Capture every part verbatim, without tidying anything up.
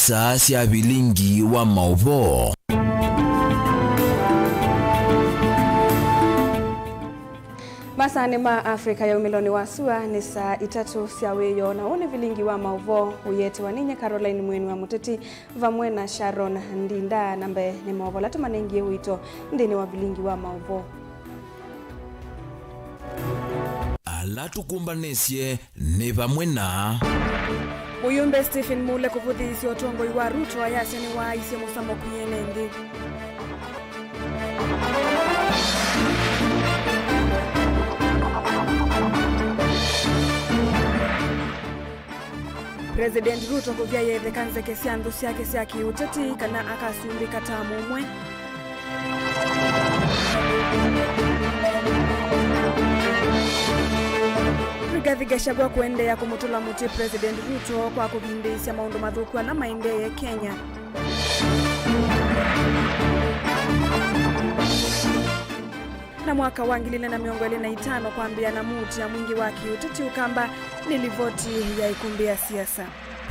Saa sya vilingi wa maũvoo. Masaanĩ ma Africa ya umĩlonĩ wa sua nĩ saa itatũ sya wĩoo, na ũũ nĩ vilingi wa maũvoo ũyĩetewa ninyie Caroline Mweni wa Mũteti vamwe na Sharon Ndinda. Na mbee nĩ maũvoo ala tũmanengie ũito nthĩnĩ wa vilingi wa maũvoo. Ala tũkũmbanĩsye nĩ vamwe na. Mũyũmbe Stephen Mule kũvũthĩĩsya ũtongoi wa Ruto ayasya nĩwaaisye mũsamo kwĩ ene nthĩ. President Ruto kũvya yetheka nzeke sya nthũ syake sya kĩũteti kana akasumbĩka tamu ũmwe. Rigathi Gachagua kũendeea kũmũtũla mũtĩ President Ruto kwa kũvindĩĩsya maũndũ mathũku ala maendeeye Kenya. Na mwaka wa ngili ilĩ na mĩongo ĩlĩ na itano kwambĩĩa na muutĩa mwingĩ wa kĩũteti Ũkamba nĩ livoti ya ikumbĩ ya siasa.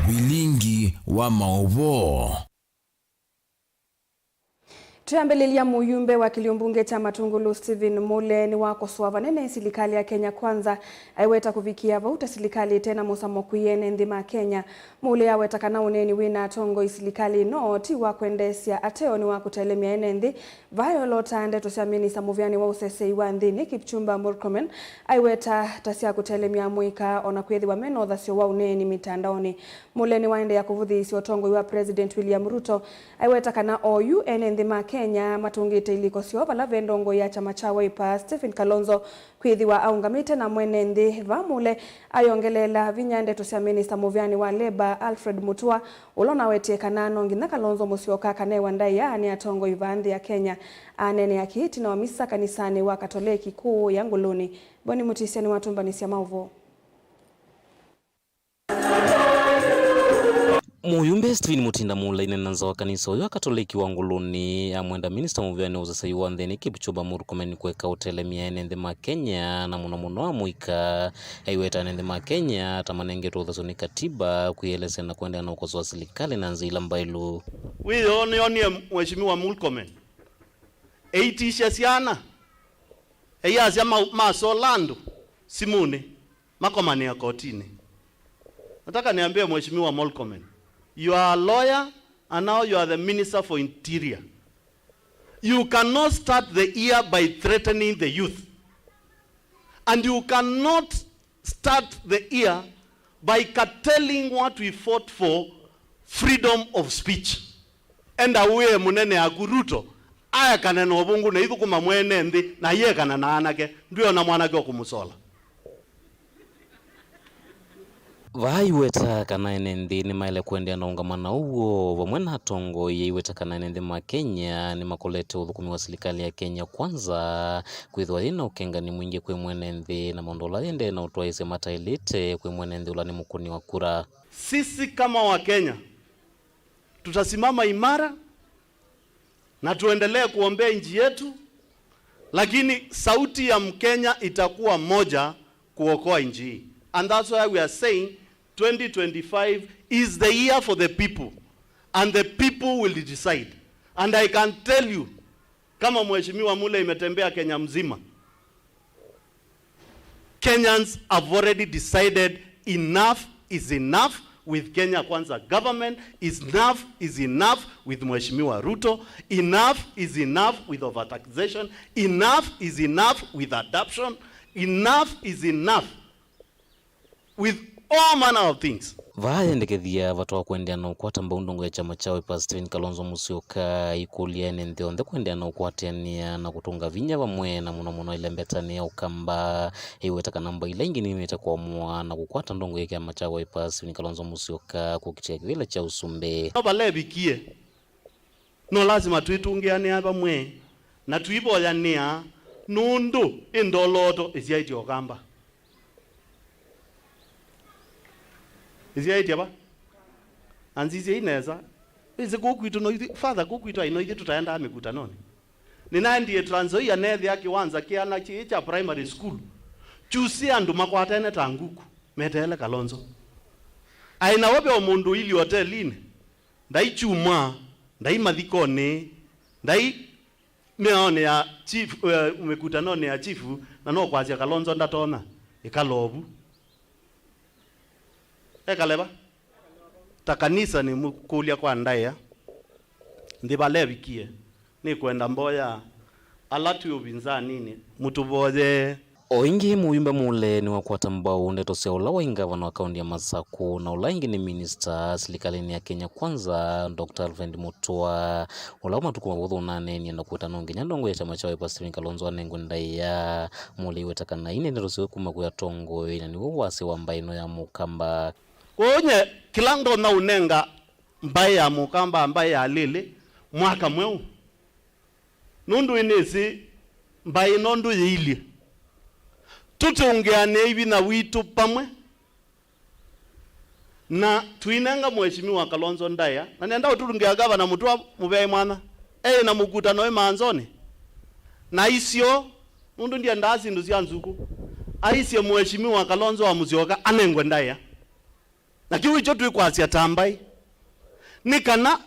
Vilingi wa maũvoo. Twĩambĩlĩlya, mũyumbe wa kĩlio mbunge kya Matungulu Stephen Mule nĩwakosoa vanene silikalĩ ya Kenya Kwanza, aiweta kũvikĩa vau ta silikalĩ ĩte na mũsamo kwĩ ene nthĩ ma Kenya. Mule aweta kana ũneeni wĩ na atongoi silikalĩ ĩno ti wa kwendeesya ateo, nĩ wa kũtelemya ene nthĩ. Vaa yolota ndeto sya minista mũvĩanĩ wa ũseseĩ wa nthĩnĩ Kipchumba Murkomen, aiweta ta sya kũtelemya amũika, o na kwĩthĩwa me na ũthasyo wa ũneeni mitandaoni. Mule nĩwaendeea kũvũthĩĩsya ũtongoi wa President William Ruto, aiweta kana oyu ene nthĩ ma Kenya matũngĩte ilĩko syoo vala ve ndongoi ya kyama kya Wiper, Stephen Kalonzo, kwĩthĩwa aũngamĩte na mwene nthĩ. Vaa Mule ayongeleela vinya ndeto sya minista mũvĩanĩ wa Labour, Alfred Mutua, ũla ũnawetie kana no nginya Kalonzo Musyoka akanewa ndaĩa nĩ atongoi vaa nthĩ ya Kenya. Aneenea kĩĩ ĩtina wa misa kanisanĩ wa Katoleki kũũ ya Ngũlũnĩ. Boni Mutisya nĩwatũmbanĩsya maũvoo. Mũyumbe Stephen Mutinda Mule ainena nza wa kanisa ũyũ wa Katoleki wa Ngũlũnĩ amwenda minista mũvĩanĩ wa ũseseĩ wa nthĩnĩ Kipchumba Murkomen kũeka ũtelemya ene nthĩ ma Kenya, na mũno mũno amũika. Aiweta ene nthĩ ma Kenya ta manengetwe ũthasyo nĩ katiba kwĩelesya na kũendeea na ũkosoa silikalĩ na nzĩa ila mbaĩlu. Wĩoo nĩonie Mheshimiwa Murkomen eitisya syana, eyasya ma-, masola andũ simũnĩ, makomanĩa kotinĩ. Nataka niambie Mheshimiwa Murkomen, you are a lawyer and now you are the Minister for Interior. You cannot start the year by threatening the youth. And you cannot start the year by curtailing what we fought for, freedom of speech. Enda ũĩe mũnene yaku Ruto aekane na ũvũngũ na ithũkũma mwene nthĩ na aiekana na anake. Ndwĩona mwanake ũkũmũsola. Vaa aiweta kana ene nthĩ nĩmaĩle kũendeea na ũngama na ũw'o vamwe na atongoi. Aiweta kana ene nthĩ ma Kenya nĩmakolete ũthũkũmi wa silikalĩ ya Kenya Kwanza kwĩthĩwa yĩ na ũkengani mwingĩ kwĩ mwene nthĩ na maũndũ ala yĩendee na ũtwaĩĩsya mataĩlĩte kwĩ mwene nthĩ ũla nĩ mũkũni wa kura. Sisi kama Wakenya tutasimama imara na tuendelee kuombea nchi yetu, lakini sauti ya Mkenya itakuwa moja kuokoa nchi hii. And that's why we are saying twenty twenty-five is the year for the people, and the people will decide. And I can tell you, kama Mheshimiwa Mule imetembea Kenya mzima, Kenyans have already decided enough is enough with Kenya Kwanza government, enough is enough with Mheshimiwa Ruto, enough is enough with overtaxation, enough is enough with adoption, enough is enough with all manner of things. Vaa yendekethya vata wa kũendeea na ũkwata mbau ndongo ya kyama kya Wiper Stephen Kalonzo Musyoka, ikũlya ene nthĩ onthe kũendeea na ũkwatĩanĩa na kũtũnga vinya vamwe, na mũno mũno ĩlembetanĩ ya Ũkamba. Ĩweta kana mbaĩ ila ingĩ nĩimĩte kũamũa na kũkwata ndongo ya kyama kya Wiper Stephen Kalonzo Musyoka kũkitĩa kĩvĩla kya ũsumbĩ. No vala ĩvikie, no lasima twĩtũngĩanĩa vamwe na tũivoyanĩa, nũndũ ĩ ndolooto ĩsyaĩtye Ũkamba. Ĩsyaĩtye va? Na nzisye inesa. Wĩsĩ kũu kwitũ no ithyĩ, Father, kũu kwitũ aĩ no ithyĩ tũtaendaa mĩkutanonĩ. Nĩnaendie Trans Nzoia neethĩa kĩwanza kĩana kĩĩ kya primary school kyusĩ andũ makwatene ta nguku meteele Kalonzo. Aĩ nawe ve o mũndũ ũilyĩ hotelinĩ. Ndai kyumwa, ndai mathikonĩ, ndai mĩaonĩ ya chief, eh, mĩkutanonĩ ya chifu, na no kwasya Kalonzo ndatonya, ĩkala ovu. Ekale va? Ta kanisa nĩmũkũlya kwa ndaĩa, nthĩ vala ĩvikie, nĩkwenda mboya ala twĩ ũvinzaninĩ mũtũvoyee. O ĩngĩ, mũyumbe Mule nĩwakwata mbau ndeto sya ũla waĩ ngavana wa kaũnti ya Masakũ na ũla ĩngĩ nĩ minista silikalĩnĩ ya Kenya Kwanza, Doctor Alfred Mutua, ũla matukũ mavũthũ ũnaneenie na kwĩta no nginya ndongoi ya kyama kya Wiper Stephen Kalonzo anengwe ndaĩa. Mule aiweta kana ii nĩ ndeto syũĩ kuma kwĩ atongoi na nĩw'o wasya wa mbaĩ ĩno ya Mũkamba. Kwoou nye kĩla ndonya ũnenga mbaĩ ya Mũkamba, mbaĩ ya Lĩlĩ, mwaka mweũ. Nũndũ ĩnĩsĩ mbaĩ ĩno ndũyĩilye. Tũtũngĩanĩei vinya witũ vamwe, na tũinenga Mheshimiwa Kalonzo ndaĩa, na nenda ũtũtũngĩa Gavana Mũtua mũvei mwanya. Eĩ na mũkutano ĩ Manzoni. Na isyo, nũndũ ndiendaa syĩndũ sya nzukũ. Aisye Mheshimiwa Kalonzo wa Musyoka anengwe ndaĩa. Na kĩu ikyo twĩkwasya ta mbaĩ. Nĩ kana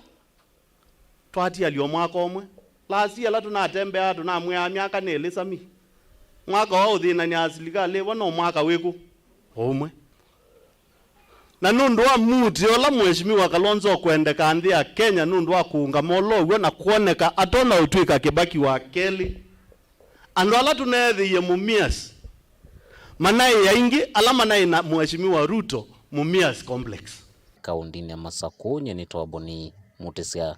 twatialya o mwaka ũmwe. Last year ala tũnatembeaa tũnamwĩaa myaka nĩ ĩlĩ sami. Mwaka wa ũthĩnany'a silikalĩ ĩvo no mwaka wĩkũ? O ũmwe. Na nũndũ wa mood ũla Mheshimiwa Kalonzo ũkwendeka nthĩ ya Kenya nũndũ wa kũũngama ũla ũw'o na kwoneka atonya ũtw'ĩka Kĩbaki wa kelĩ, andũ ala tũneethĩie Mumias manaĩ aingĩ ala manaĩ na Mheshimiwa Ruto Mumias complex. Kaũndĩnĩ ya Masakũ, nyie nĩ Toboni Mutisya.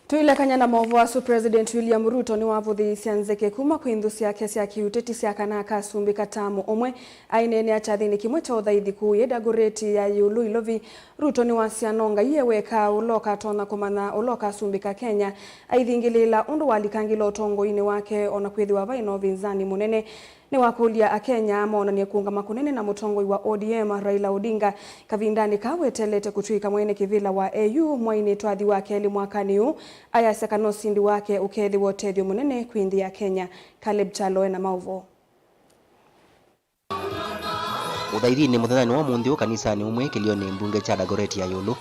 Tũilekany'a na maũvoo asu, President William Ruto nĩwavũthĩĩsya nzeke kuma kwĩ nthũ syake sya kĩũteti sya kana akasumbĩka tamu ũmwe. Aineenea kyathĩnĩ kĩmwe kya ũthaithi kũu Eldoret ya ĩũlũ Ilovi, Ruto nĩwasya no Ngai e weka ũla ũkatonya kũmanya ũla ũkasumbĩka Kenya. Aithingĩlĩĩla ũndũ walikangĩla ũtongoinĩ wake, o na kwĩthĩwa vaĩ na ũvinzani mũnene. Nĩwakũlya Akenya monanie kũũngama kũnene na mũtongoi wa O D M, Raila Odinga, kavindanĩ kaa weteelete kũtw'ĩka mwene kĩvĩla wa A U mwainĩ twathi wa kelĩ mwakanĩ ũũ, ayasya kana ũsindi wake ũkeethĩwa ũtethyo mũnene kwĩ nthĩ ya Kenya. Caleb Kyalo e na maũvoo. Ũthaithinĩ mũthenyanĩ wa ũmũnthĩ ũũ kanisanĩ ũmwe kĩlĩonĩ mbunge kya Dagoretti ya ĩũlũ,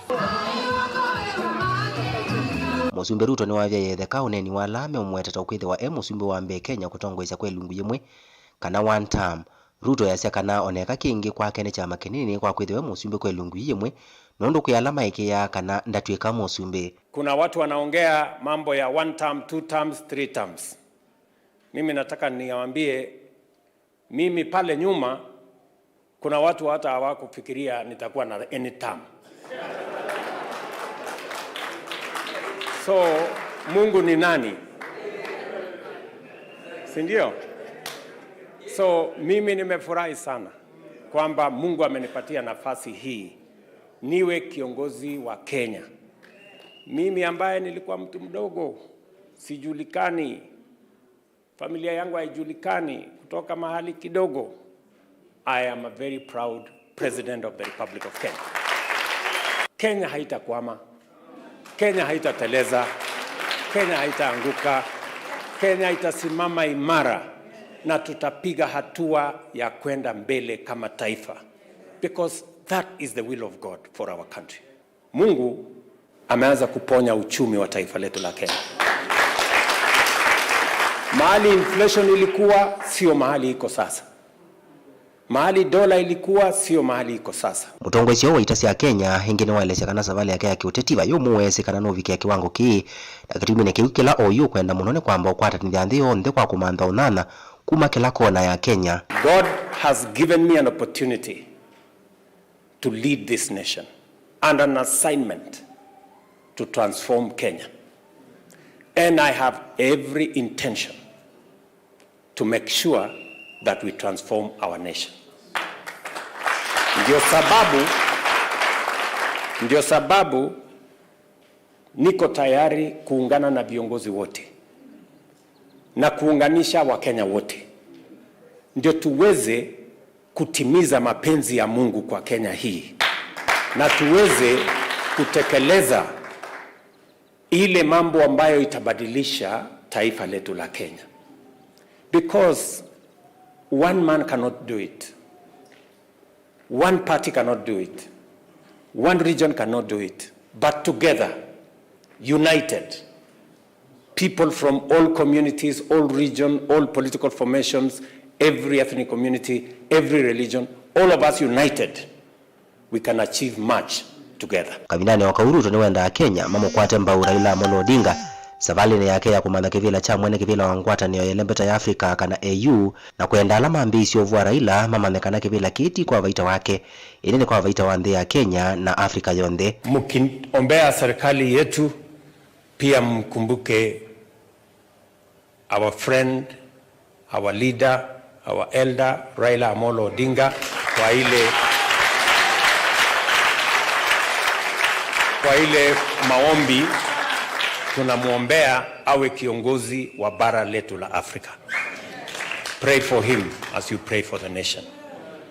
Mũsumbĩ Ruto nĩwavyaĩe ĩtheka ũneeni wa ala meũmũeteta kwĩthĩwa e mũsumbĩ wa mbee Kenya kũtongoesya kwa ĩlungu yĩmwe, kana one term. Ruto easya kana oneka kĩngĩ kwake nĩ kyama kĩnini kwa kwĩthĩwa e mũsumbĩ kwa ĩlungu ii yĩmwe, nũndũ kwĩ ala maĩkĩĩaa kana ndatw'ĩka mũsumbĩ. Kuna watu wanaongea mambo ya one term, two terms, three terms. Mimi nataka niwaambie, mimi pale nyuma, kuna watu hata hawakufikiria nitakuwa na any term. So, Mungu ni nani? Si ndio? So, mimi nimefurahi sana kwamba Mungu amenipatia nafasi hii niwe kiongozi wa Kenya. Mimi ambaye nilikuwa mtu mdogo, sijulikani, familia yangu haijulikani, kutoka mahali kidogo. I am a very proud president of the Republic of Kenya. Kenya haitakwama. Kenya haitateleza. Kenya haitaanguka. Kenya itasimama imara na tutapiga hatua ya kwenda mbele kama taifa. Because that is the will of God for our country. Mungu ameanza kuponya uchumi wa taifa letu la Kenya. Mahali inflation ilikuwa, sio mahali iko sasa. Mahali dola ilikuwa, sio mahali iko sasa. Mũtongoi ũsu wa ita sya Kenya ĩngĩ nĩwaelesya kana savalĩ yake ya kĩũteti vayũmũweesĩ kana nũvikĩa kĩwango kĩĩ, na kĩtuminĩ kĩu kĩla oyu ũkwenda mũno nĩ kwamba ũkwatanĩthya nthĩ yonthe kwa kũmantha ũnyanya kuma kĩla kona ya Kenya. God has given me an opportunity to lead this nation and an assignment to transform Kenya. And I have every intention to make sure that we transform our nation. Ndio sababu, ndio sababu niko tayari kuungana na viongozi wote na kuunganisha Wakenya wote, ndio tuweze kutimiza mapenzi ya Mungu kwa Kenya hii, na tuweze kutekeleza ile mambo ambayo itabadilisha taifa letu la Kenya. Because one man cannot do it. One party cannot do it. One region cannot do it. But together, united, people from all communities, all region, all political formations, every ethnic community, every religion, all of us united, we can achieve much together. Kavindanĩ o kau, Ruto nĩwendaa Kenya mamũkwate mbau Raila Amolo Odinga savalĩnĩ yake ya kũmantha kĩvĩla kya mwene kĩvĩla wa ngwatanĩo ya ĩlembeta ya Africa, kana A U, na kwenda ala mambĩĩisye ũvũa Raila mamanye kana kĩvĩla kĩĩ ti kwa vaita wake, ĩndĩ nĩ kwa vaita wa nthĩ ya Kenya na Africa yonthe. Mkiombea serikali yetu, pia mkumbuke our friend, our leader, our elder, Raila Amolo Odinga, kwa ile, kwa ile maombi. Tunamwombea awe kiongozi wa bara letu la Afrika. Pray for him as you pray for the nation,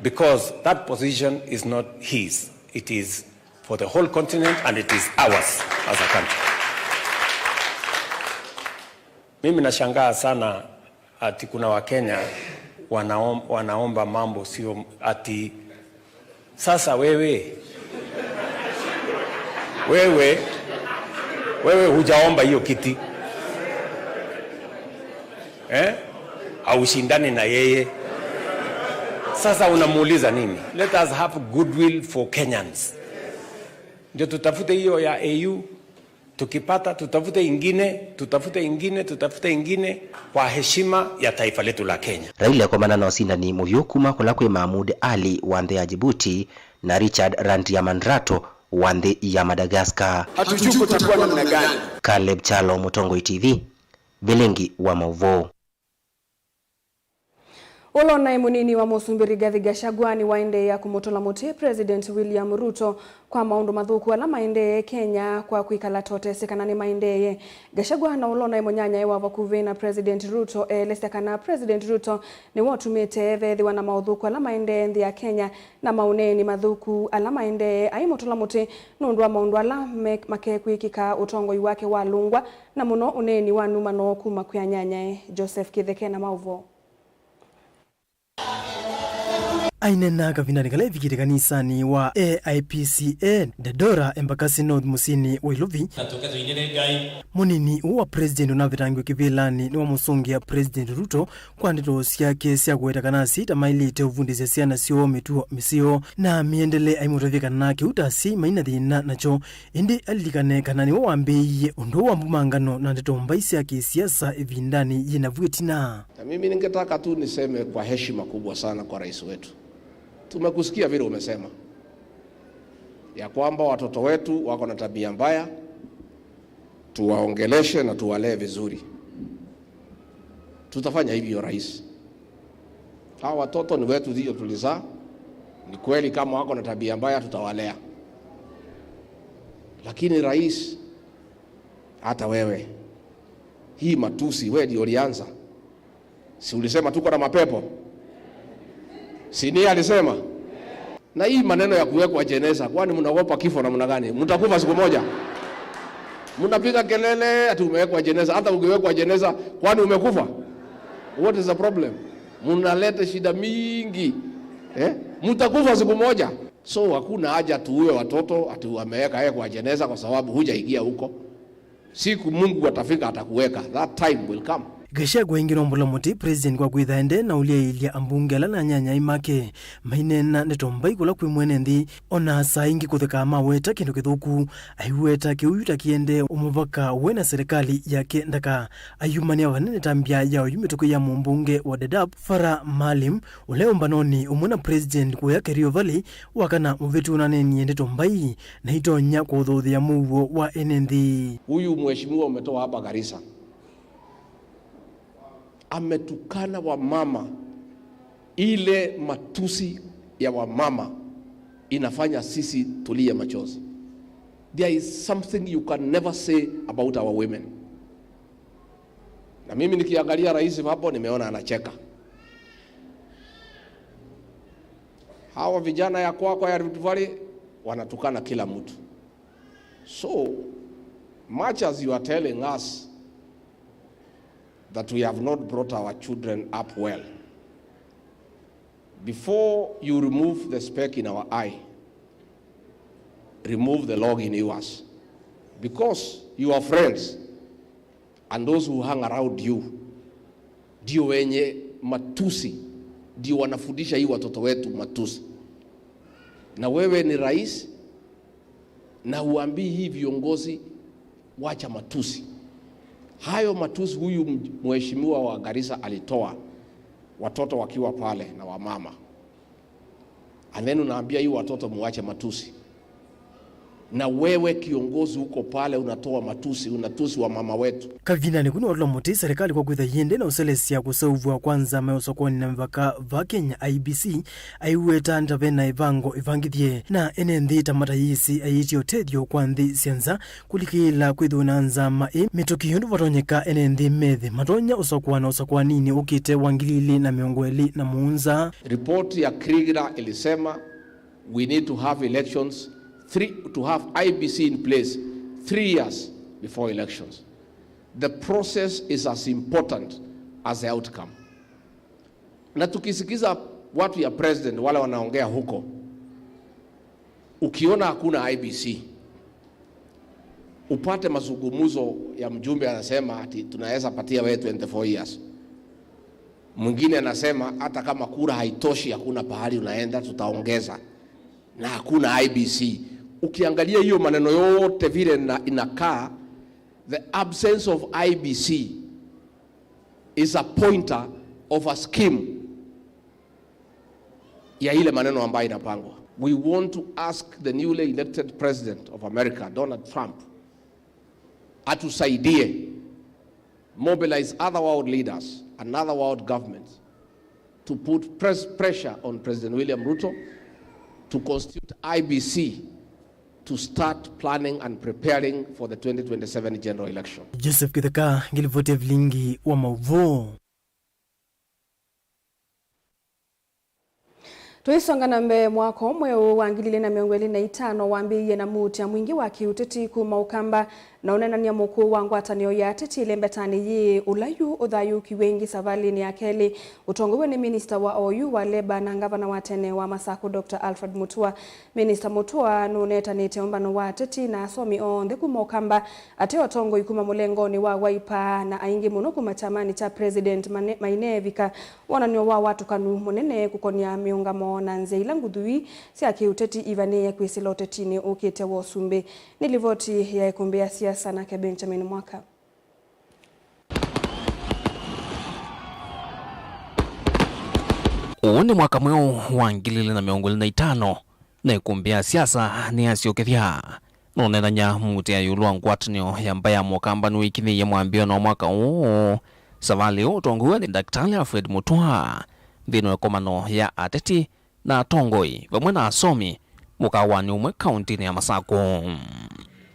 because that position is not his, it is for the whole continent and it is ours as a country. Mimi nashangaa sana ati kuna Wakenya wanaom-, wanaomba mambo sio ati sasa wewe, wewe, wewe hujaomba hiyo kiti, eh? Haushindani na yeye. Sasa unamuuliza nini? Let us have goodwill for Kenyans. Ndio tutafute hiyo ya A U. Tukipata, tutafute ingine, tutafute ingine, tutafute ingine kwa heshima ya taifa letu la Kenya. Raila ekomana na ũsindani mũvyũ kuma kũla kwĩ Mahmoud Ali wa nthĩ ya Djibouti na Richard Randriamandrato wa nthĩ ya Madagascar. Hatujui kutakuwa namna gani. Caleb Kyalo, Mũtongoi T V, Vilingi wa Mauvoo. Ũla ũnaĩ mũnini wa Mũsumbĩ Rigathi Gachagua nĩwaendeea kũmũtũla mũtĩ President William Ruto kwa maũndũ mathũku ala maendee Kenya kwa kwĩkala ta ũtesĩ kana nĩmaendee. Gachagua na ũla ũnaĩ mũnyanyae wa vakuvĩ na President Ruto eelesya kana President Ruto nĩwe ũtumĩte vethĩwa na maũthũku ala maendee nthĩ ya Kenya na maũneeni mathũku ala maendee aimũtũla mũtĩ nũndũ wa maũndũ ala me-, makekwĩkĩka ũtongoi wake walũngwa, na mũno ũneeni wa numano kuma kwĩ anyanyae. Joseph Kĩtheke na maũvoo. Aineena kavindanĩ kala evikĩte kanisanĩ wa A I P C A Dadora, Embakasi North, mũsyĩnĩ wa Ilovi, na tũke tũinĩre Ngai. Mũnini ũũ wa president ũnavetangiwe kĩvĩlanĩ nĩwamũsũngĩa President Ruto kwa ndeto syake sya kũweta kana asyai ta maĩlĩte ũvundĩsya syana syoo mĩtuo mĩseo, na amĩendele aimũtavya kana kĩu ta asyai mai na thĩna nakyo, ĩndĩ alilikane kana nĩwe wambĩĩie ũndũ wa mbumangano na ndeto mbai sya kĩsiasa ĩvindanĩ yĩna vu ĩtina. Na mimi ningetaka tu niseme kwa heshima kubwa sana kwa rais wetu, tumekusikia vile umesema ya kwamba watoto wetu wako na tabia mbaya, tuwaongeleshe na tuwalee vizuri. Tutafanya hivyo, rais. Hawa watoto ni wetu, ndio tulizaa. Ni kweli, kama wako na tabia mbaya, tutawalea. Lakini rais, hata wewe, hii matusi, wewe ndio ulianza. Si ulisema tuko na mapepo? Si ni alisema? Na hii maneno ya kuwekwa jeneza, kwani mnaogopa kifo namna gani? Mtakufa siku moja. Mnapiga kelele ati umewekwa jeneza. Hata ukiwekwa jeneza, kwani umekufa? What is the problem? Mnaleta shida mingi. Eh? Mtakufa siku moja. So hakuna haja tuue watoto ati wameweka yeye kwa jeneza kwa sababu hujaingia huko. Siku Mungu atafika, atakuweka. That time will come. Gachagua ĩngĩ nũmbũla mũtĩ president kwa kwĩtha ende na ũlyaĩlya ambunge ala na anyanyae make maineena ndeto mbai kũla kwĩ mwene nthĩ, ona saa ingĩ kũthekaa maweta kĩndũ kĩthũku, aiweta kĩu yu ta kĩendee ũmũvaka we na serikali yake ndaka. Ayumanĩa vanene ta mbya ya oyu mĩtũkĩ ya mũmbunge wa Dadaab, Farah Maalim, ũla e ũmbanonĩ ũmwe na president kũya Kerio Valley, wakana mũvĩtu ũnaneenie ndeto mbai na itonya kũthũthĩa mũuo wa ene nthĩ. Huyu mheshimiwa umetoa hapa Garissa, ametukana wamama. Ile matusi ya wamama inafanya sisi tulie machozi. There is something you can never say about our women. Na mimi nikiangalia rais hapo, nimeona anacheka. Hawa vijana ya kwako ya Rift Valley wanatukana kila mtu. So much as you are telling us that we have not brought our children up well, Before you remove the speck in our eye, remove the log in yours. Because your friends and those who hang around you ndio wenye matusi, ndio wanafundisha hii watoto wetu matusi. Na wewe ni rais, na huambii hii viongozi, "Wacha matusi." Hayo matusi huyu mheshimiwa wa Garissa alitoa, watoto wakiwa pale na wamama. And then unaambia hii watoto, "Muache matusi." Na wewe kiongozi uko pale unatoa matusi, unatusi wa mama wetu. Kavindanĩ kũ nĩwatũla mũtĩ serikali kwa kwĩtha yĩendee na ũselesya kũseũvw'a kwa nzama ya ũsokoni na mĩvaka va Kenya, I E B C, aiweta ndave na ĩvango ĩvangĩthye na ene nthĩ ta matayĩsĩ ayĩtye ũtethyo kwa nthĩ sya nza kũlikĩla kwĩthĩwa na nzama ĩ mĩtũkĩ ũndũ vatonyeka ene nthĩ methĩ matonya ũsakũa na ũsakũaninĩ ũkĩte wa ngili ilĩ na mĩongo ĩlĩ na mũonza. Report ya Kriegler ilisema we need to have elections three, to have I E B C in place three years before elections. The process is as important as the outcome. Na tukisikiza watu ya president wale wanaongea huko, ukiona hakuna I E B C, upate mazungumzo ya mjumbe anasema ati tunaweza patia wewe twenty-four years. Mwingine anasema hata kama kura haitoshi, hakuna pahali unaenda, tutaongeza. Na hakuna I E B C. Ukiangalia hiyo maneno yote vile na inakaa, the absence of I E B C is a pointer of a scheme ya ile maneno ambayo inapangwa. We want to ask the newly elected president of America, Donald Trump, atusaidie mobilize other world leaders and other world governments to put pres pressure on President William Ruto to constitute I E B C to start planning and preparing for the twenty twenty-seven general election. Joseph Kitheka, ngilivoti ya vilingi wa mauvoo. Tũisonga na mbee, mwako mweũ wa ngili ilĩ na mĩongo ĩlĩ na itano wambĩĩie na muutĩa mwingĩ wa kĩũteti kuma Ũkamba na ũneenany'a mũkũũ wa ngwatanĩo ya ateti ĩlembetanĩ yĩĩ, ũla yu ũthayũũkiw'e ĩngĩ savalĩnĩ ya kelĩ ũtongoew'e nĩ minista wa oyu wa Labour na ngavana wa tene wa Masakũ, Doctor Alfred Mutua. Minista Mutua nũnetanĩte ũmbano wa ateti na asomi onthe kuma Ũkamba, ate atongoi kuma mũlengonĩ wa Wiper na aingĩ mũno kuma kyamanĩ kya President Mane-, Maina Evika. Wonany'o wa watũkanu mũnene kũkonya mĩũngamo na nzĩa ila nguthui sya kĩũteti ivanĩĩe kwĩsĩla ũtetinĩ ũkĩte wa ũsumbĩ. Nĩ livoti ya ĩkũmbĩ ya siasa nake Benjamin Mwaka. Ũũ nĩ mwaka mweũ wa ngili ilĩ na mĩongo ĩlĩ na itano, na ĩkũmbĩ ya siasa nĩyasyokethya. Nũneenany'a mũutĩa ĩũlũ wa ngwatanĩo ya mbaĩ ya Mũkamba nĩwĩkinyĩie mwambĩĩonĩ wa mwaka ũũ. Savalĩ ũũ ũtongoew'e nĩ Daktari Alfred Mutua nthĩnĩ wa ĩkomano ya ateti na atongoi vamwe na asomi mũkawanĩ ũmwe kaũntĩnĩ ya Masakũ.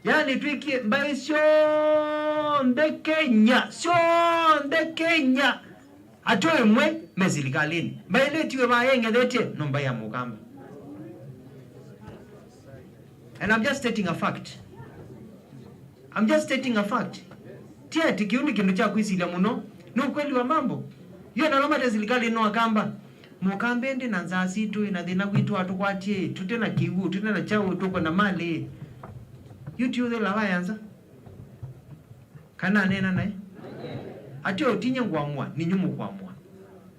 Yaani twĩkie mbaĩ syonthe Kenya, syonthe Kenya. Ateo ĩmwe me silikalĩnĩ. Mbaĩ ĩla ĩtiwe vaa yeng'ethetye no mbaĩ ya Mũkamba. And I'm just stating a fact. I'm just stating a fact. Ti ati kĩu nĩ kĩndũ kya kwĩsilya mũno. Nĩ ukweli wa mambo. Yu andũ ala mate silikalĩnĩ no Akamba. Mũkamba ĩndĩ na nzaa sitũ, na thĩna witũ atũkwatie, tũte na kĩw'ũ, tũte na kyaũ, tũkwenda malĩ. Yu ti ũthela wa yanza. Kana aneena naĩ? Ateo tinya ngwamũa, ninyu mũkwamũa.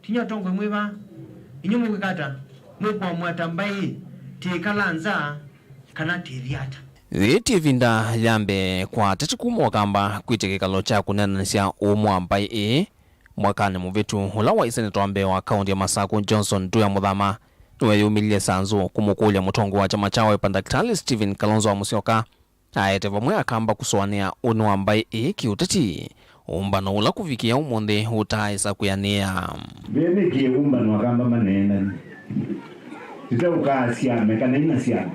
Tinya atongoi mwĩ vaa, inyu mũkwĩka ata? Mũkwamũa ta mbaĩ, tĩĩkala nza, kana tĩthi ata? Yĩĩ ti ĩvinda ya mbee kwa ateti kuma Ũkamba kwĩtya kĩkalo kya kũneenanĩsya ũmwe wa mbaĩ ĩĩ. Mwakanĩ mũvĩtu, ũla waĩ seneta wa mbee wa kaũntĩ ya Masakũ, Johnson Nduya Mũthama, nĩweeyũmĩlilye sanzũ kũmũkũlya mũtongoi wa kyama kya Wiper, Daktari Stephen Kalonzo wa Musyoka, aete vamwe Akamba kũsũanĩa ũnĩ wa mbaĩ ĩĩ kĩũteti, ũmbano ũla kũvikĩa ũmũnthĩ ũtaaĩsa kwĩanĩĩa. Ve nĩkĩ ũmbano Akamba maneenany'a? Tũteũkaa syama kana ina syama.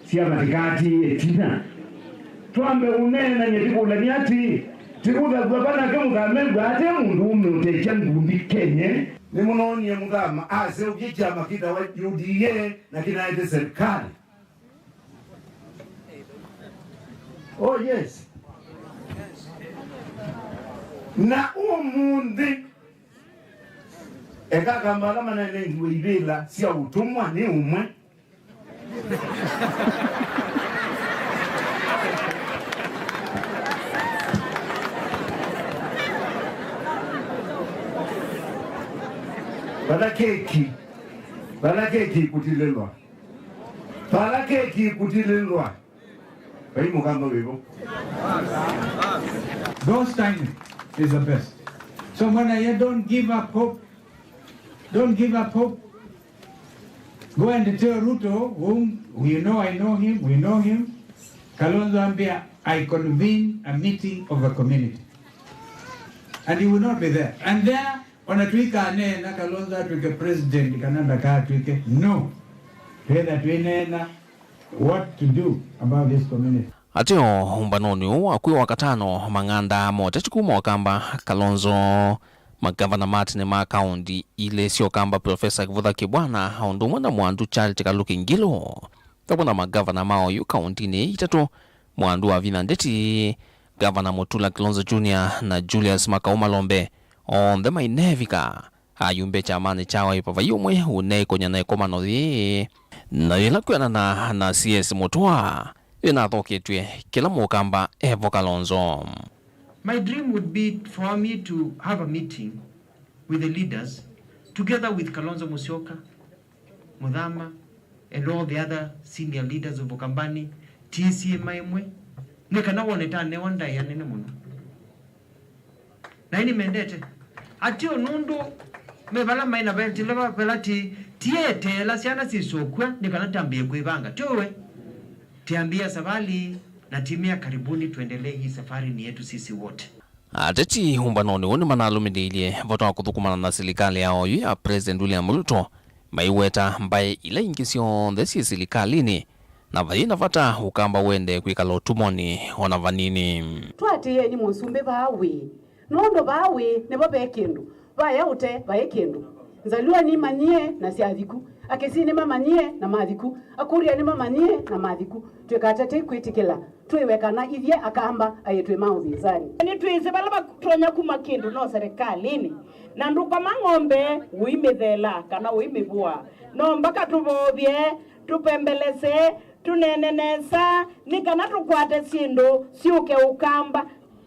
Syama tikati ĩtina. Twambe ũneenany'a tikũlany'a ati, tikũthathw'a vanake Mũthama ew'a ate mũndũũme ũtekya ngundi Kenya. Nĩmũnoonie Mũthama aseũvye kyama kĩtawa U D A na kĩnaete serikali. Oh, yes. Na ũmũnthĩ, Eka Akamba ala manenengiwe ivĩla sya ũtũmwa nĩ ũmwe. Vala keki, vala keki ĩkũtilĩlwa, vala keki ĩkũtilĩlwa. Vai Mũkamba wĩvo. God's timing is the best. So when I hear, "Don't give up hope, don't give up hope, go and tell Ruto, whom we know, I know him, we know him." Kalonzo ambia, "I convene a meeting of the community." And he will not be there. And there, ona tũikaneena Kalonzo atw'ĩke president kana ndakatw'ĩke, no. Twĩtha twĩneena what to do about this community. Ateo ũmbanonĩ ũũ wa kwĩ wa katano, mang'anda ma ũteti kuma Ũkamba, Kalonzo, magavana ma tene ma kaũnti ilĩ sya Ũkamba, Profesa Kĩvũtha Kĩbwana, o ũndũ ũmwe na Mwandu Charity Kaluki Ngilu, vamwe na magavana ma oyu kaũntinĩ itatũ, Mwandu Wavinya Ndeti, Gavana Mutula Kilonzo Junior na Julius Makau Malombe, onthe mainevika ayumbe kyamanĩ kya Wiper vai ũmwe ũneĩkony'a na ĩkomano yĩĩ, na yĩla kwĩanana na C S Mutua yĩnathoketw'e kĩla Mũkamba evo Kalonzo. My dream would be for me to have a meeting with the leaders, together with Kalonzo Musyoka, Muthama, and all the other senior leaders of Ukambani, T C M ĩmwe, nĩ kana wone ta anewa ndaĩa nene mũno. Na nĩmendete. Atĩ o nũndũ me vala maĩ na veltĩla vala ti, tieteela syana syĩsũkw'a nĩ kana tambĩe kwĩvanga. Tiwe, tiambia safari na timia karibuni, tuendelee hii safari ni yetu sisi wote. Ateti ũmbanonĩ ũũ nĩmanalũmĩlĩilye vata wa kũthũkũmana na silikalĩ ya oyu ya President William Ruto, maiweta mbaĩ ila ingĩ syonthe syĩ silikalĩnĩ, na vayĩ na vata Ũkamba wende kwĩkala ũtũmwanĩ o na vanini. Twatĩĩeni mũsumbĩ vaa wĩ, nũndũ vaa wĩ nĩvo ve kĩndũ. Vaya ũte, vaĩ kĩndũ. Nzalua nĩmanyie na syathiku. Akĩsii nĩmamanyie na mathiku. Akuria nĩmamanyie na mathiku. Twĩkatate kwĩtĩkĩla twĩwe kana ithyĩ Akamba aĩ twĩ ma ũvinzani. Nĩtwĩsĩ vala vatonya kuma kĩndũ no serikalĩnĩ. Na ndũkoma ng'ombe ũimĩthela kana ũimĩvũa. No mbaka tũvovye, tũpembelese, tũneene nesa, nĩ kana tũkwate syĩndũ syũke Ũkamba.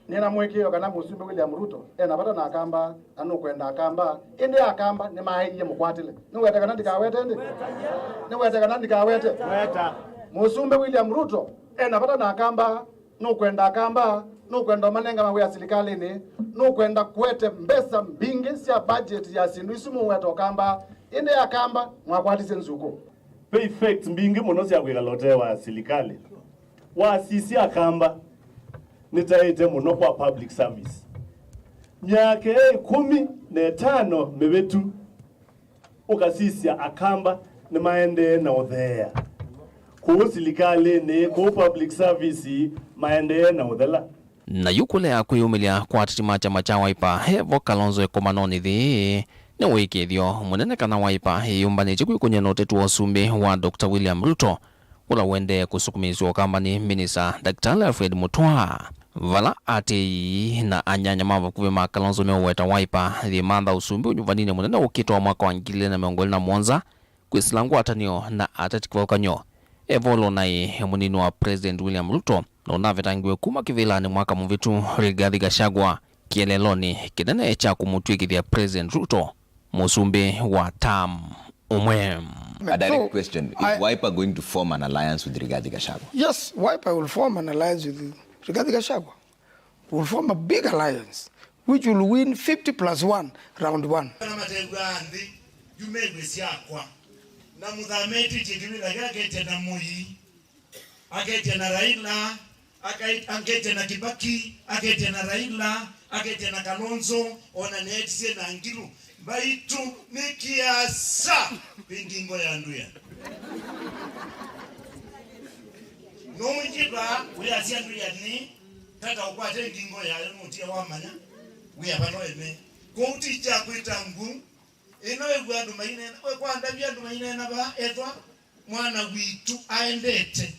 Nĩ na mũĩkĩĩo kana Mũsumbĩ William Ruto e na vata na Akamba, na nũkwenda Akamba, ĩndĩ Akamba nĩmaaĩlye mũkwatĩle. Nĩwete kana ndikawete ĩndĩ? Nĩwete kana ndikawete? Weta. Mũsumbĩ William Ruto e na vata na Akamba, nũkwenda Akamba, nũkwenda ũmanenga mawĩa silikalĩnĩ, nũkwenda kũete mbesa mbingĩ sya budget ya syĩndũ isu mũweta Ũkamba, ĩndĩ Akamba mwakwatisye nzukũ. Ve effects mbingĩ mũno sya kwĩkala ũtee wa silikalĩ. Wasisya Akamba nĩtaĩte mũno kwa public service. Myaka ĩkũmi na ĩtano mĩvĩtu, ũkasisya Akamba nĩmaendee na ũtheea. Kũu silikalĩnĩ, kũu public service, maendee na ũthela. Na yu kũlea kwĩyumĩlya kwa ateti ma kyama kya Wiper, evo Kalonzo ĩkomanonĩ yĩĩ, nĩ ũĩkĩĩthyo mũnene kana Wiper ĩyũmbanĩtye kwĩkũny'a na ũteti wa ũsumbĩ wa Doctor William Ruto, ũla ũendee kũsukumĩĩsw'a Ũkamba nĩ Minista Daktari Alfred Mutua, vala atĩĩi na anyanya ma vakuvĩ ma Kalonzo meũweta Wiper yĩmantha ũsumbĩ ũnyuvaninĩ mũnene ũkĩte wa mwaka wa ngili ilĩ na mĩongo ĩlĩ na mũonza, kwĩsĩla ngwatanĩo na ateti kĩvathũkany'o. Evo ũla ũnaĩ mũnini wa President William Ruto na ũnavetangiwe kuma kĩvĩlanĩ mwaka mũvĩtu, Rigathi Gachagua, kĩeleelonĩ kĩnene kya kũmũtw'ĩkĩthya President Ruto mũsumbĩ wa term ũmwe. A direct So, question. Is I Wiper going to form an alliance with Rigathi Gachagua? Yes, Wiper will form an alliance with Rigathi Gachagua. Will form a big alliance which will win fifty plus one, round one. Na matew'aa nthĩ, yu mew'e syakwa. Na Muthama etĩtye kĩvĩla kĩla aketya na Moi, aketya na Raila, akai-, aketya na Kibaki, aketya na Raila, aketya na Kalonzo, ona neetisye na Ngilu. Mbaitũ nĩ kĩasa kwĩ ngingo ya nduya. Nũngĩva wĩasya nduya nĩ tata ũkwate ngingo yayo nũtia wamanya wĩa vala eme. Kwoou ti kya kwĩta ngu. Ĩno ĩw'a andũ maineena, we kwa ndavya andũ maineena vaa ethwa mwana witũ aendete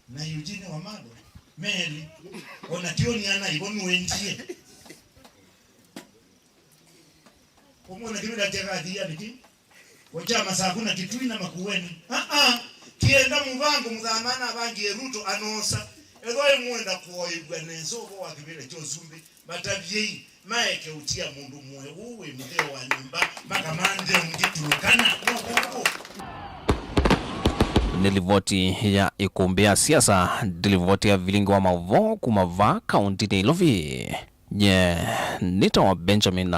na Eugene Wamalwa, Mary, ona ti ũniana ivo nũendie. Ũmũnthĩ kĩvĩla kya Kathia nĩkĩ? Kwa kya Masaku na Kitui na Makueni. Aa, kĩenda mũvango mũthama na avangie Ruto anosa. Ethwa ĩmwenda kũoĩw'a nesa ũvoo wa kĩvĩla kya ũsumbĩ, matavyei maeke ũtia mũndũ mũe ũũ wĩ mũtheo wa nyũmba, makamanthe ũngĩ Turkana. No kũkũ. Nĩ livoti ya ĩkũmbĩ ya siasa, nĩ livoti ya vilingi wa maũvoo kuma vaa kaũntĩnĩ ya Nairobi. Nye nĩtawa Benjamin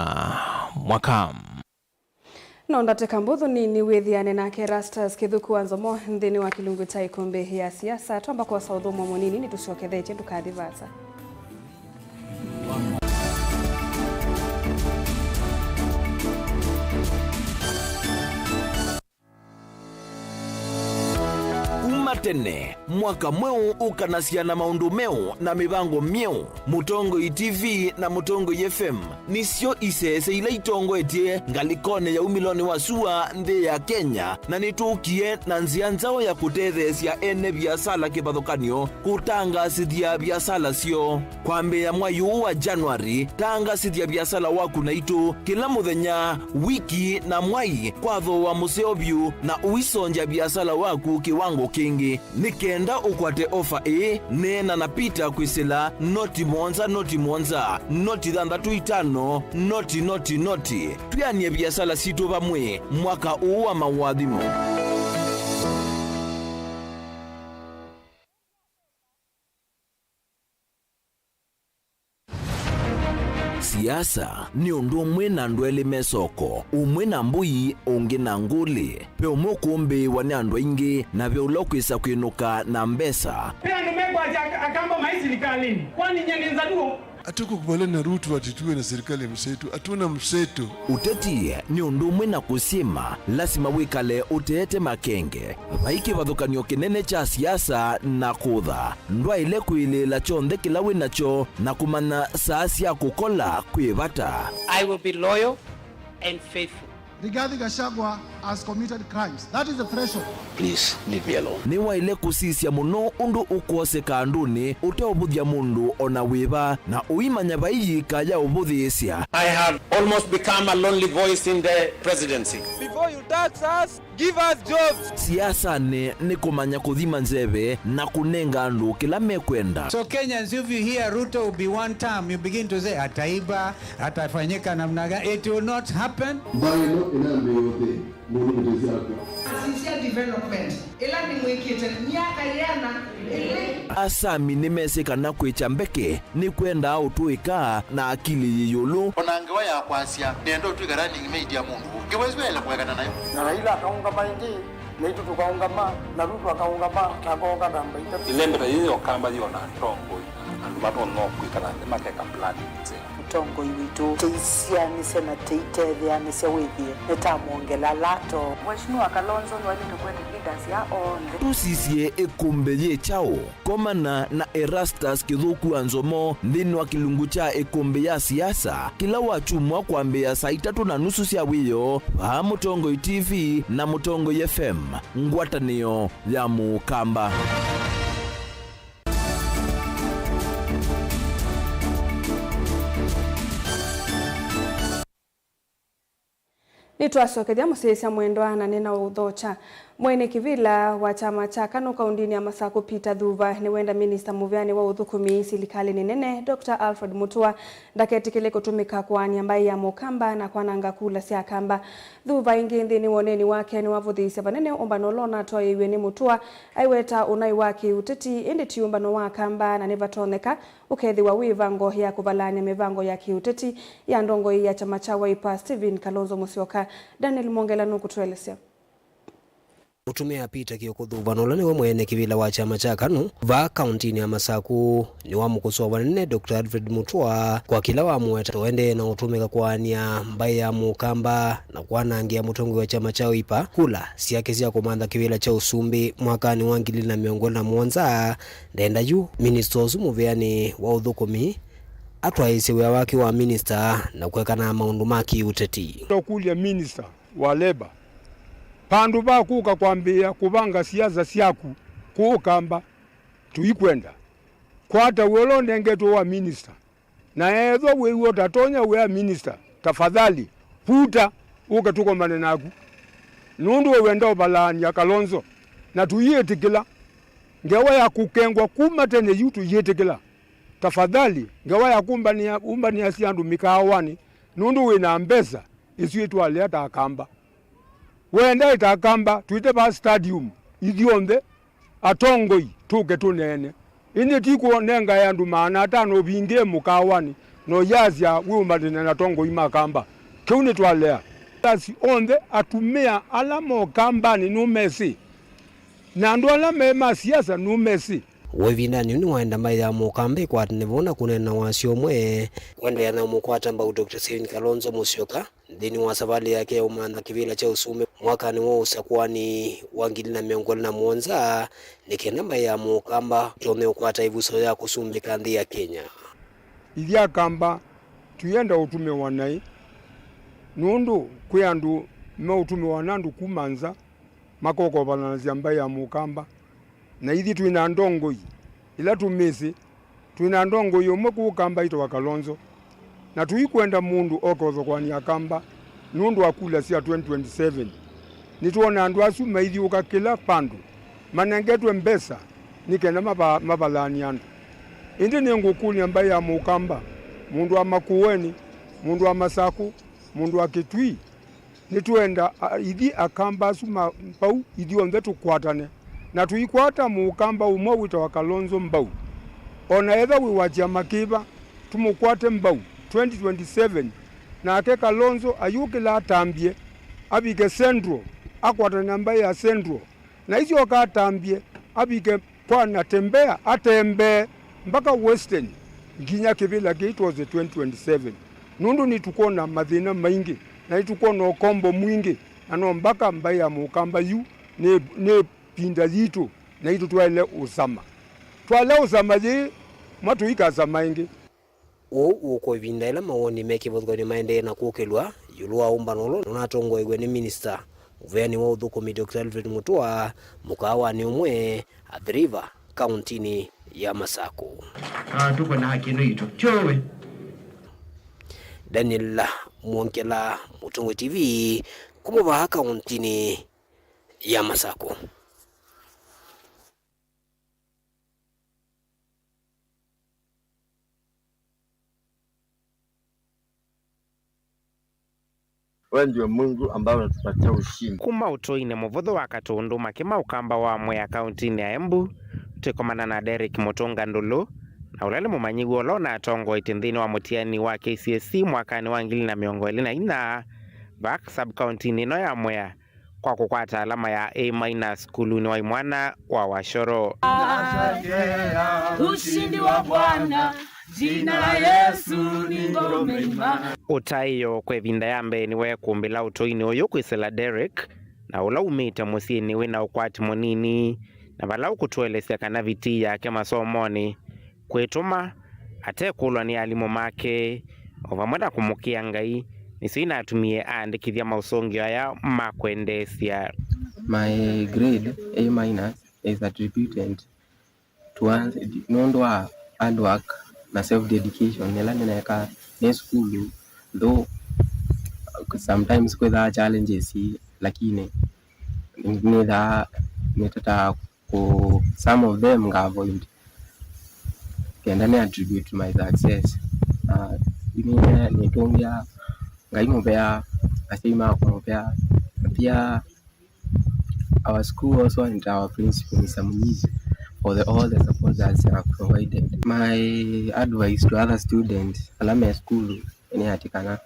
Mwaka. No ndatĩka mbũthũ nini wĩthĩane nake Erastus Kĩthuku wa Nzomo nthĩnĩ wa kĩlungu kya ĩkũmbĩ ya siasa. Twamba kwosa ũthũmũo mũnini, nĩtũsyokethetye, ndũkathi vaasa. Kuma tene, mwaka mweũ ũkanasya na maũndũ meũ na mĩvango myeũ. Mũtongoi T V na Mũtongoi F M nĩsyo isese ila itongoetye ngalĩkonĩ ya umĩlonĩ wa sua nthĩ ya Kenya, na nĩtũkie na nzĩa nzaũ ya kũtetheesya ene viasala kĩvathũkany'o kũtangaasĩthya viasala syoo. Kwambĩĩa mwai ũũ wa January, tangaasĩthya viasala waku naitũ kĩla mũthenya, wiki, na mwai kwa thooa mũseo vyũ, na ũisongya viasala waku kĩwango kĩngĩ. Nĩ kenda ũkwate ofa ĩĩ, neena na Peter kwĩsĩla noti mũonza, noti mũonza, noti thanthatũ itano, noti, noti, noti. Twĩanĩe viasala sitũ vamwe mwaka ũũ wa maũathimo. Siasa nĩ ũndũ ũmwe na andũ elĩ me soko, ũmwe na mbũi, ũngĩ na ngũlĩ. Ve ũmwe ũkũmbĩĩwa nĩ andũ aingĩ, na ve ũla ũkwĩsa kwĩnũka na mbesa. Ve andũ mekwasya Ak-, Akamba mai silikalĩnĩ, kwani nyie nĩ Nzaluo? Hatukukubaliana na Ruto ati tuwe na serikali ya mseto. Hatuna mseto. Ũteti nĩ ũndũ ũmwe na kũsyĩma, lasima wĩkale ũteete makenge. Vai kĩvathũkany'o kĩnene kya siasa na kũtha. Ndwaĩle kwĩlĩĩla kyonthe kĩla wĩ nakyo na kũmanya saa sya kũkola kwĩ vata. I will be loyal and faithful. Rigathi Gachagua has committed crimes. That is the threshold. Please leave me alone. Nĩwaĩle kũsisya mũno ũndũ ũkwoseka andũnĩ ũteũvũthya mũndũ o na wĩva, na ũimanya vai yĩka ya ũvũthĩĩsya. I have almost become a lonely voice in the presidency. Before you tax us, give us jobs. Siasanĩ nĩ kũmanya kũthima nzeve na kũnenga andũ kĩla mekwenda. So Kenyans, if you hear Ruto will be one term, you begin to say, "Ataiba, atafanyika namna gani?" It will not happen. Mbaĩ ĩno ĩnambĩĩa ũthĩ mũndũ mĩtĩ syakwa. Asisya development ĩla nĩmwĩkĩte myaka yĩana ĩlĩ. Asami nĩmesĩ kana kwĩkya mbeke nĩkwendaa ũtũĩka na akili yĩ ĩũlũ. O na ngewa ya kwasya, nĩenda ũtw'ĩka running mate ya mũndũ ũngĩ. Ngewa ĩsu yaĩle kũekana nayo. Na Raila akaũngama ĩngĩ, naitũ tũkaũngama, na Ruto akaũngama, na akooka namba itatũ. Ĩlembe ta yĩĩ ya Ũkamba yĩ o na atongoi, andũ matonya o kwĩkala nthĩ makeka planning nzeo. Mũtongoi witũ, tũisyaanĩsya na tũitetheanĩsya wĩthĩe nĩtamwongela lato. Mheshimiwa Kalonzo nĩwaĩlĩte kwete leaders ya onthe. Tũsisye ĩkũmbĩ yĩ kyaũ? Komana na Erastus Kĩthũku wa Nzomo nthĩnĩ wa kĩlungu kya ĩkũmbĩ ya siasa kĩla wakyumwa kwambĩĩa saa itatũ na nusu sya wĩoo vaa Mũtongoi T V na Mũtongoi F M, ngwatanĩo ya Mũkamba. Nĩtwasokethya mũsyaĩĩsya mwendwa na nĩnaũthokya. Mwene kĩvĩla wa kyama kya KANU kaũndĩnĩ ya Masakũ Peter Thuva nĩwenda minista mũvĩanĩ wa ũthũkũmi silikalĩnĩ nene Doctor Alfred Mutua ndaketĩkĩle kũtũmĩka kũaany'a mbaĩ ya Mũkamba na kwananga kula sya Akamba. Thuva ĩngĩ nthĩnĩ wa ũneeni wake nĩwavũthĩĩsye vanene ũmbano ũla ũnatwaĩĩw'e nĩ Mutua aiweta ũnaĩ wa kĩũteti, ĩndĩ ti ũmbano wa Akamba, na nĩvatonyeka ũkethĩwa wĩ ĩvango ya kũvalaany'a mĩvango ya kĩũteti ya ndongoi ya kyama kya Wiper Stephen Kalonzo Musyoka. Daniel Mwongela nũkũtũelesya. Mũtumĩa Peter Kioko Thuva, na ũla nĩwe mwene kĩvĩla wa kyama kya KANU vaa kaũntĩnĩ ya Masakũ, nĩwamũkosoa vanene Doctor Alfred Mutua kwa kĩla wamũweta ũendee na ũtũmĩka kũaany'a mbaĩ ya Mũkamba na kwanangĩa mũtongoi wa kyama kya Wiper kula syake sya kũmantha kĩvĩla kya ũsumbĩ mwakanĩ wa ngili ilĩ na mĩongo ĩlĩ na mũonza. Ndenda yu minista ũsu mũvĩanĩ wa ũthũkũmi atwaĩĩsye wĩa wake wa minista na kũekana na maũndũ ma kĩũteti. Tũkũlya minista wa Labour, vandũ va kũka kwambĩĩa kũvanga siasa syaku kũũ Kamba, tũikwenda. Kwata wĩa ũla ũnengetwe wa minista, na ethwa wĩw'a ũtatonya wĩa minista, tafadhali Vuta, ũke tũkomane naku. Nũndũ we wenda ũvalaany'a Kalonzo, na tũyĩtĩkĩla. Ngewa ya kũkengwa kuma tene yu tũyĩtĩkĩla. Tafadhali, ngewa ya kũmbanĩa, ũmbanĩasya andũ mĩkaawanĩ, nũndũ wĩ na mbesa, ĩsu ĩtwalea ta Akamba. Wenda ĩta Akamba, twĩte vaa stadium, ithyonthe, atongoi, tũke tũneene. Ĩndĩ ti kũnengae andũ maana atano ũvingĩe mũkaawanĩ, na ũyasya wĩũmbanĩne na atongoi ma Kamba. Kĩu nĩtwalea. Asi onthe, atumĩa ala ma Ũkambanĩ nũmesĩ, na andũ ala me ma siasa nũmesĩ. Wĩ ĩvindanĩ yĩu nĩwaenda mbaĩ ya Mũkamba ĩkwatane vau na kũneena wasyo ũmwe. Kũendeea na ũmũkwata mbau Doctor Stephen Kalonzo Musyoka nthĩnĩ wa savalĩ yake ya ũmantha kĩvĩla kya ũsumbĩ mwakanĩ wa ũsakũani wa ngili na mĩongo ĩlĩ na mũonza, nĩ kenda mbaĩ ya Mũkamba ĩtonye ũkwata ĩvuso ya kũsumbĩka nthĩ ya Kenya. Ithyĩ Akamba tũyenda ũtumĩwa naĩ, nũndũ kwĩ andũ meũtumĩwa na andũ kuma nza, makokovananasya mbaĩ ya Mũkamba. Na ithyĩ twĩ na ndongoi ila tũmĩsĩ. Twĩ na ndongoi ũmwe kũũ Kamba ĩtawa Kalonzo. Na tũikwenda mũndũ oke ũthokwanĩa Kamba nũndũ wa kula sya twenty twenty-seven. Nĩtwona andũ asu maithyũũka kĩla vandũ, manengetwe mbesa nĩ kenda mava-, mavalaany'e andũ. Ĩndĩ nĩngũkũlya mbaĩ ya Mũkamba, mũndũ wa Makueni, mũndũ wa Masakũ, mũndũ wa Kĩtui, nĩtwenda, a, ithyĩ Akamba asu ma mbau ithyonthe tũkwatane, na tũikwata Mũkamba ũmwe wĩtawa Kalonzo mbau. O na ethwa wĩ wa kyama kĩva, tũmũkwate mbau twenty twenty-seven, nake Kalonzo ayũkĩla atambye, avike Central, akwatane na mbaĩ ya Central, na isyoka atambye, avike kwa Natembeya, atembee mpaka Western, nginya kĩvĩla kĩĩ twose twenty twenty-seven, nũndũ nĩtũkwona mathĩna maingĩ, na nĩtũkwona ũkombo mwingĩ, na no mbaka mbaĩ ya Mũkamba yu nĩ, nĩ ĩvinda yitũ, na itũ twaĩle ũsama. Twalea ũsama yĩĩ, mwa tũikasama ĩngĩ. Ũu ũkwa ĩvinda yĩla mawoni me kĩvathũkany'o maendee na kũkĩlw'a ĩũlũ wa ũmbano ũla ũnatongoew'e nĩ minista mũveanĩ wa ũthũkũmi Doctor Alfred Mutua mũkaawanĩ ũmwe Athi River, kaũntinĩ ya Masakũ. Ah, tuko na haki ĩno itũ. Tiowe. Daniel Mwongela, Mũtongoi T V, kuma vaa kaũntinĩ ya Masakũ. Wewe ndio Mungu ambaye unatupatia ushindi. Kuma ũtũinĩ mũvũthũ wa katũndũ makĩma Ũkamba wa Mwea kaũntinĩ ya Embu, twĩkomana na Derrick Mũtũnga Ndũlũ, na ũla nĩ mũmanyĩw'a ũla ũnatongoetye nthĩnĩ wa mũtiani wa K C S E mwakanĩ wa ngili na mĩongo ĩlĩ na inya, vaa sub-kaũntinĩ ĩno ya Mwea, kwa kũkwata alama ya A minus sukulunĩ wa imwana wa Washoro. Ushindi wa Bwana, jina la Yesu ni ngome imara. Ũtaĩo kwa ĩvinda ya mbee nĩweekũmbĩla ũtũinĩ ũyũ kwĩsĩla Derrick, na ũla umĩte mũsyĩnĩ wĩ na ũkwati mũnini, na vala ũkũtũelesya kana vitii yake masomonĩ kwĩtũma atekũlwa nĩ alimũ make, o vamwe na kũmũkĩa Ngai, nĩsyo inatumie aandĩkĩthya maũsũngĩo aya ma kwendeesya. My grade A minus is attributed towards nũndũ wa hard work na self dedication ĩla nĩneekaa nĩ sukulu, though sometimes kwĩthaa challenges, lakini nĩthaa nĩtataa kũ, some of them nga avoid kenda nĩ attribute my success. Na nĩ, nĩtũngĩa Ngai mũvea, asyai makwa mũvea, na pia our school also and our principal, Mister Munyizi, for the, all the support that they have provided. My advice to other students ala me sukulu nĩ atĩ kana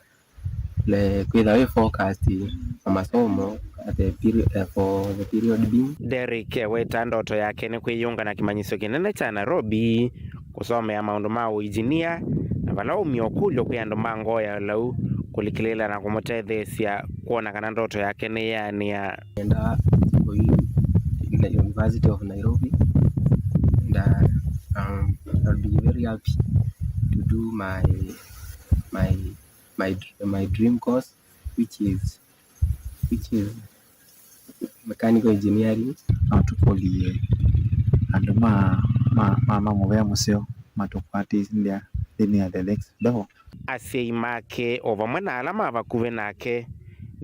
le, kwĩtha wĩ focused na masomo at the peri-, eh, for the period being. Derrick eweta ndoto yake nĩ kwĩyũnga na kĩmanyĩsyo kĩnene kya Nairobi, kũsomea maũndũ ma ũinjinia, na vala waumya ũkũlyo kwĩ andũ ma ngoo ya ũlau kũlikĩlĩĩla na kũmũtetheesya kwona kana ndoto yake nĩyeanĩa. Nenda kũi in the University of Nairobi, and, uh, um, I'll be very happy to do my, my my, my dream course, which is, which is mechanical engineering. No tũkũlye andũ ma, ma, ma, ma mũvea mũseo matũkwatĩthya nthĩnĩ ya the Lakes Bevel. Asyai make o vamwe na ala ma vakuvĩ nake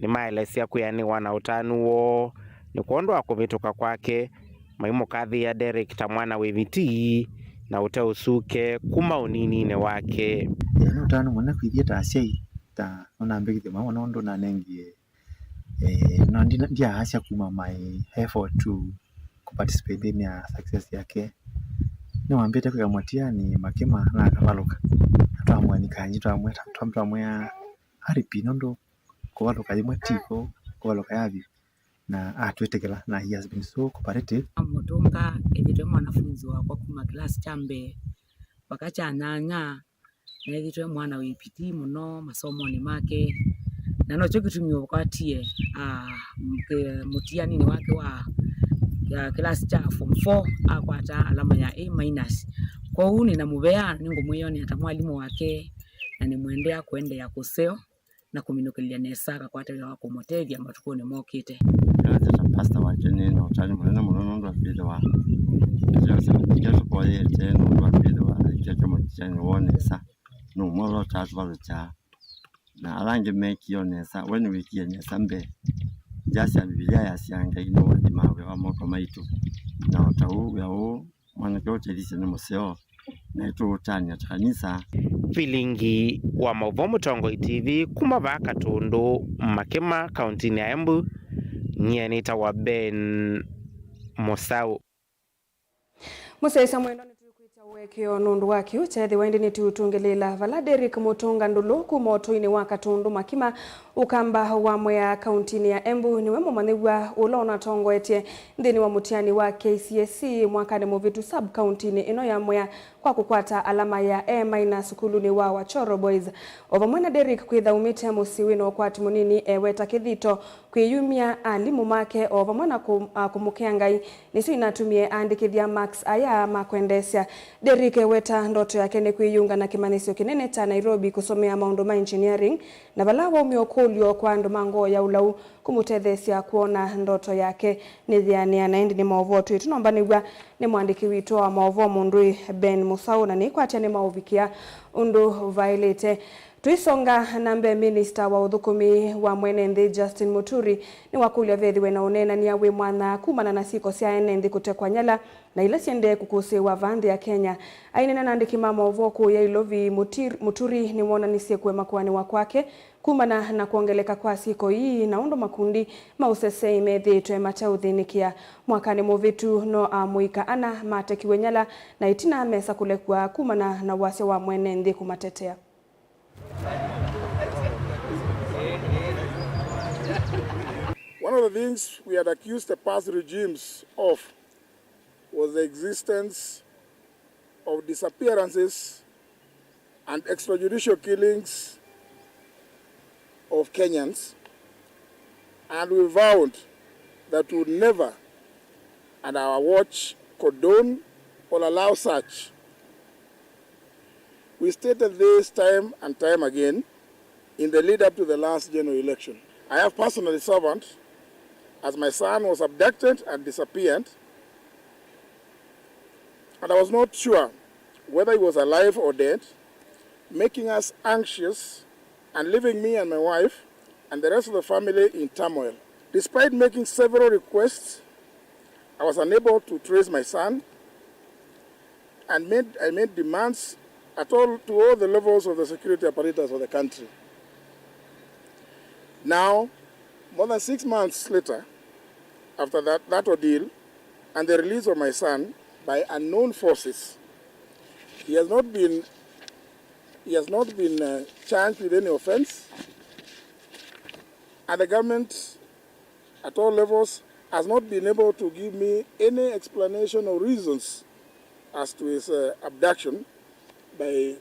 nĩmaelesya kwĩanĩwa na ũtanu woo nĩ kwondũ wa kũvĩtũka kwake, maimũkathĩĩa Derrick ta mwana wĩ vitii na ũte ũsuke kuma ũnininĩ wake. Nĩ ũtanu mũnene kwĩthĩa ta asyai, ta nũnambĩkĩthye mama nũndũ nanengie eh, no ndi- ndyaasya kuma my effort to kuparticipate nthĩnĩ ya success yake. Nĩwambĩte kwĩka mũtiani makĩma na akavalũka. Na twamũeni kanji twamwĩa twamwĩa aripi nũndũ kũvalũka yĩmwe tiko kũvalũka ya vyũ, na atwĩtĩkĩla na he has been so cooperative. Amũtũnga ethĩtwe mwanafunzi wakwa kuma kĩlasi kya mbee mpaka kya nyanya. Neethĩtwe mwana wĩ vitii mũno masomonĩ make, na nokyo kĩtumi ũkwatie ah, mũtianinĩ wake wa ya kĩlasi kya form four akwata alama ya A minus. Kwoou nĩna mũvea, nĩngũmwĩonea ta mwalimũ wake, na nĩmwendea kũendeea kũseo na kũminũkĩlya nesa akakwate wĩa wa kũmũtethya matukũnĩ mokĩte. Ĩla nzĩ ta pasta wake, nĩ na ũtanu mũnene mũno nũndũ wa kwĩthĩwa kĩla kĩla tũvoyete nũndũ wa kwĩthĩwa kĩla kĩmwe kĩkyanĩ woo nesa. Nũmwe ũla ũtatũvalũkyaa, na ala angĩ mekie o nesa, we nĩwĩkie nesa mbee. Nzĩa sya Mbivilia yasyaa Ngai nũũthima wĩa wa moko maitũ, na o ta ũu wĩa ũũ mwanake ũũ ũtethisye nĩ mũseo, naĩ tũũtanĩa ta kanisa. Vilingi wa maũvoo Mũtongoi T V kuma vaa Katũndũ Makĩma kauntinĩ ya Embu, nyie nĩtawa Ben Mũsaũ. Mũsyaĩĩsya mwendwa, nĩtũkwĩtya ũekeo nũndũ wa kĩu kyeethĩwa, ĩndĩ nĩtũũtũngĩlĩĩla vala Derrick Mũtũnga Ndũlũ kuma ũtũinĩ wa Katũndũ Makima, Ũkamba wa Mwea kauntinĩ ya Embu, nĩwe mũmanyĩw'a ũla ũnatongoetye nthĩnĩ wa mũtiani wa K C S E mwakanĩ mũvĩtu sub kauntinĩ ĩno ya Mwea kwa kũkwata alama ya A minus sukulunĩ wa Wachoro Boys. O vamwe na Derrick kwĩtha umĩte mũsyĩ wĩna ũkwati mũnini, eweta kĩthito kwĩyumya alimũ make o vamwe na kũ- a kũmũkĩa Ngai nĩsyo inatumie aandĩkĩthya marks aya ma kwendeesya. Derrick eweta ndoto yake nĩ kwĩyĩunga na kĩmanyĩsyo kĩnene kya Nairobi kũsomea maũndũ ma engineering, na vala waumya ũkũlyo kwa andũ ma ngoo ya ũlau kũmũtetheesya kwona ndoto yake nĩyĩanĩa. Na ĩndĩ nĩ maũvoo twĩ tũnombanĩw'a nĩ mũandĩki witũ wa maũvoo mũndũĩ Ben Mũsaũ, na nĩkwatya nĩmaũvikĩa ũndũ vaĩlĩte. Tũisonga na mbee, minista wa ũthũkũmi wa mwene nthĩ Justin Muturi nĩwakũlya vethĩwe na ũneenany'a wĩ mwanya kumana na syĩko sya ene nthĩ kũtekwa nyala na ila syendee kũkũsĩĩwa vaa nthĩ ya Kenya. Aineena na andĩki ma maũvoo kũũya Ilovi, Mutir- Muturi nĩwoonanisye kũema kũanĩwa kwake kumana na kwongeleka kwa syĩko ii na ũndũ makundi ma ũseseĩ methĩĩtwe mateũthĩnĩkĩa. Mwakanĩ mũvĩtu, no amũika ana matekiwe nyala na ĩtina mesa kũlekw'a kumana na wasya wa mwene nthĩ kũmatetea. One of the things we had accused the past regimes of was the existence of disappearances and extrajudicial killings of Kenyans, and we vowed that we would never, at our watch, condone or allow such. We stated this time and time again in the lead up to the last general election. I have personally suffered as my son was abducted and disappeared, and I was not sure whether he was alive or dead, making us anxious and leaving me and my wife and the rest of the family in turmoil. Despite making several requests, I was unable to trace my son and made, I made demands at all to all the levels of the security apparatus of the country. Now, more than six months later, after that, that ordeal and the release of my son by unknown forces, he has not been, he has not been uh, charged with any offense, and the government at all levels has not been able to give me any explanation or reasons as to his uh, abduction by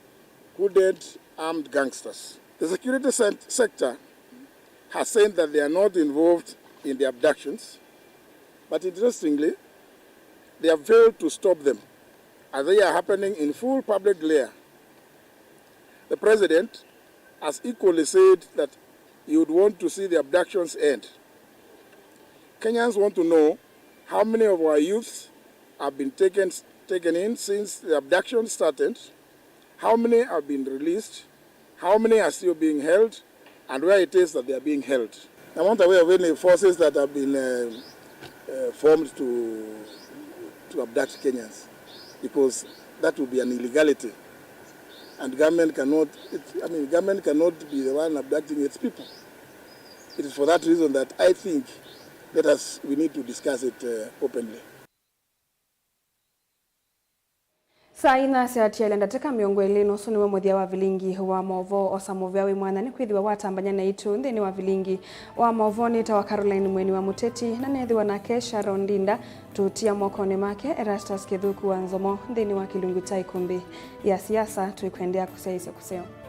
hooded armed gangsters. The security se- sector has said that they are not involved in the abductions, but interestingly, they have failed to stop them as they are happening in full public glare. The president has equally said that he would want to see the abductions end. Kenyans want to know how many of our youths have been taken, taken in since the abduction started, How many have been released? How many are still being held? And where it is that they are being held? I'm not aware of any forces that have been uh, uh, formed to, to abduct Kenyans, because that would be an illegality. And government cannot, it, I mean, government cannot be the one abducting its people. It is for that reason that I think, let us, we need to discuss it uh, openly. Saa inya sya tiele ndatĩka mĩongo ĩlĩ, na ũsu nĩw'o mũthya wa vilingi wa maũvoo. Osa mũvea wĩ mwanya nĩkwĩthĩwa watambany'a naitũ nthĩnĩ wa vilingi wa maũvoo. Nĩtawa Caroline Mweni wa Mũteti, na neethĩwa nake Sharon Ndinda. Tũtia mokonĩ make Erastus Kĩthuku wa Nzomo nthĩnĩ wa kĩlungu kya ĩkũmbĩ ya siasa. Tũikwendeea kũsyaĩĩsya kũseo.